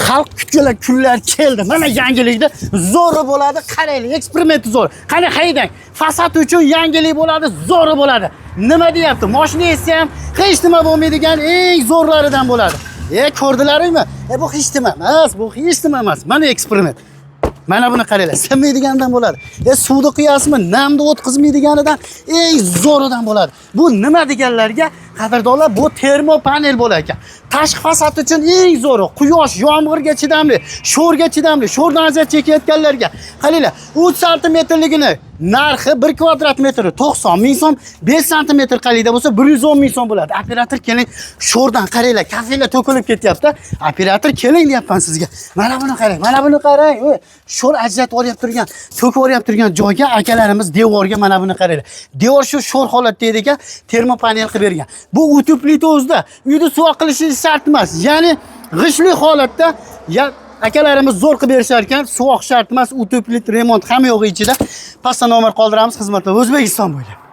Xalq kutgan kunlar keldi. Mana yangilikda zo'ri bo'ladi. Qaranglar, eksperimenti zo'r. Qani haydang. Fasad uchun yangilik bo'ladi, zo'ri bo'ladi. Nima deyapti? Mashina esa ham hech nima bo'lmaydigan eng zo'rlaridan bo'ladi. E, ko'rdilaringmi? E, bu hech nima emas, bu hech nima emas. Mana eksperiment. Mana buni qaranglar, sinmaydigandan bo'ladi. E, suvni quyasizmi, namni o'tkazmaydiganidan eng zo'ridan bo'ladi. Bu nima deganlarga, qadrdonlar, bu termopanel bo'lar ekan. Tashqi fasad uchun eng zo'ri, quyosh, yomg'irga chidamli, sho'rga chidamli, sho'rdan aziyat chekayotganlarga. Qaranglar, 3 santimetrligini narxi 1 kvadrat metri 90 ming so'm, 5 santimetr qalida bo'lsa 110 ming so'm bo'ladi. Operator keling, sho'rdan qaranglar, kafelar to'kilib ketyapti. Operator keling deyapman sizga. Mana buni qarang, mana buni qarang. Oy, sho'r ajratib olyapti turgan, to'kib olyapti turgan joyga akalarimiz devorga mana buni qaranglar. Devor shu sho'r holatda edi ekan, termopanel qilib bergan. Bu uteplite o'zida uyda suvoq qilishingiz shart emas. Ya'ni g'ishtli holatda ya akalarimiz zo'r qilib berishar ekan, suvoq shart emas, uteplit remont hamma yo'g'i ichida. Pastda nomer qoldiramiz, xizmatlar O'zbekiston bo'ylab.